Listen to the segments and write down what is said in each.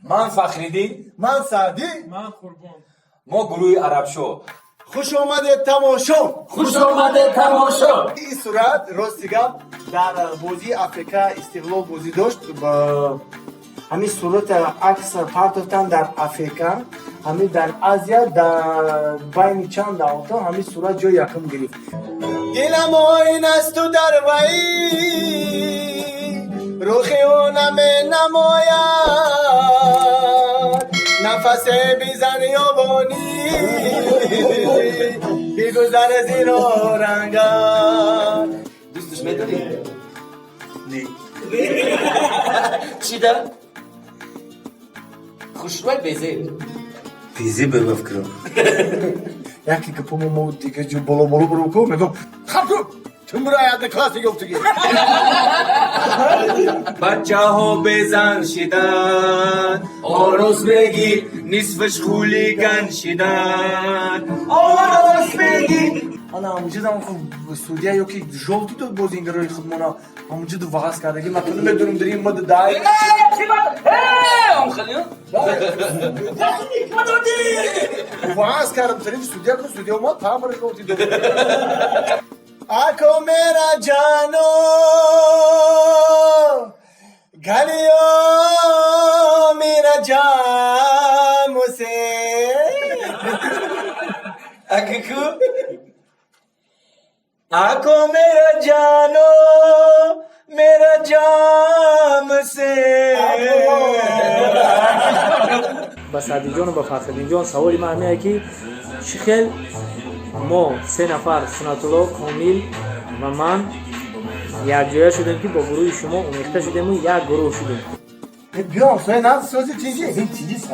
Ман Фахриддин. Ман Саъдӣ. Ман Қурбон. Мо гурӯҳи Арабшо. Хуш омадед, тамошо. Хуш омадед, тамошо. Ин сурат, рости гап, дар бозии АФК Истиқлол бозӣ дошт, ба ҳамин сурат акс партофтан дар АФК, ҳамин дар Азия, дар байни чанд давлатҳо ҳамин сурат ҷои якум гирифт. Дилам оин асту дар вай рухи ӯ наменамояд, нафасе бизан, ёбонӣ бигузар зиро рангат. Дӯсташ медорӣ? Не. Чӣ да? Хушрӯй, безеб? Безеб ба фикрам. Яке гапомо мо дига ҷо боло боло буру ку мегум, хаб ку тумра одноклассник ёфтуги. Бачаҳо безан шидан, орос бегир, нисфаш хулиган шидан, орос бегир. Ана ҳамуҷадам судья ёки жёлтый дод, бозингарои худмона ҳамуҷаду вағаз кардаги, ман ту намедонам дари мад дай. Он хеле? Вағаз кардам тарафи судья ку, судья омад, памара жёлтый дод. Ако мера ҷано галиё мера ҷамусе. Акаку, ако мера ҷано, мера ҷам се. Ба Саъдиҷону ба Фахриддинҷон саволи ман ҳамине, ки чӣ хел мо се нафар, Сунатулло, Комил ва ман, якҷоя шудем, ки бо гурӯҳи шумо омехта шудему як гурӯҳ шудем? Биё, ҳамсоя, нағз, сози, тинҷи,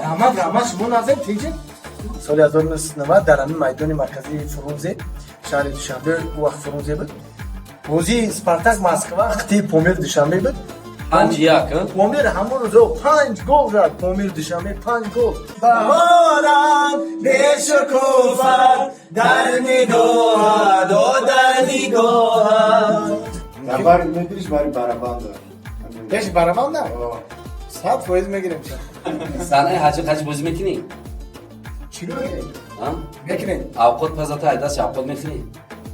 раҳмат, раҳмат, шумо нағзем, тинҷи. Соли 1990 дар ҳамин майдони марказии Фрунзе, шаҳри Душанбе, ӯ вақт Фрунзе буд, бозии Спартак Москва қитъаи Помир Душанбе буд. 5-1. Помир ҳамон рӯзо панҷ гол зад. Помир Душанбе панҷ гол. Баҳорам бешукуфат дар нигоҳат, о, дар нигоҳат. Бари мегириш, бари барабанда. Пеш барабанда 100% мегирем. Санаи ҳаҷи қаҷи бозӣ мекунӣ? Чӣ мекунем? Мекунем. Авқот пазата, айдас авқот мехӯрӣ?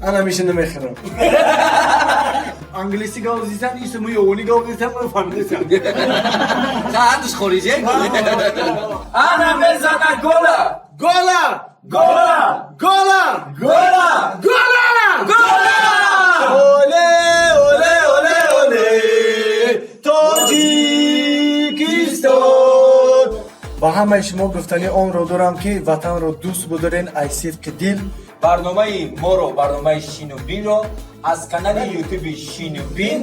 Ана миша намехӯрам. Англиси гап зисан, исму ёвони гап зисан, ман фаҳмидасам. Ҳардуш хориҷе. Ана мезана гола! Гола! Гола! Гола! Гола! Гола! Гола! Оле, оле, оле, оле, Тоҷикистон! Ба ҳамаи шумо гуфтани онро дорам, ки ватанро дӯст бидорен ай сидқи дил. Барномаи моро, барномаи Шинубинро аз канали Ютуби Шинубин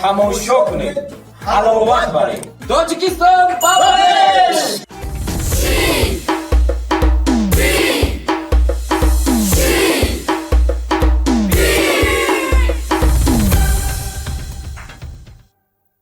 тамошо кунед, ҳаловат баред. Тоҷикистон ба пеш!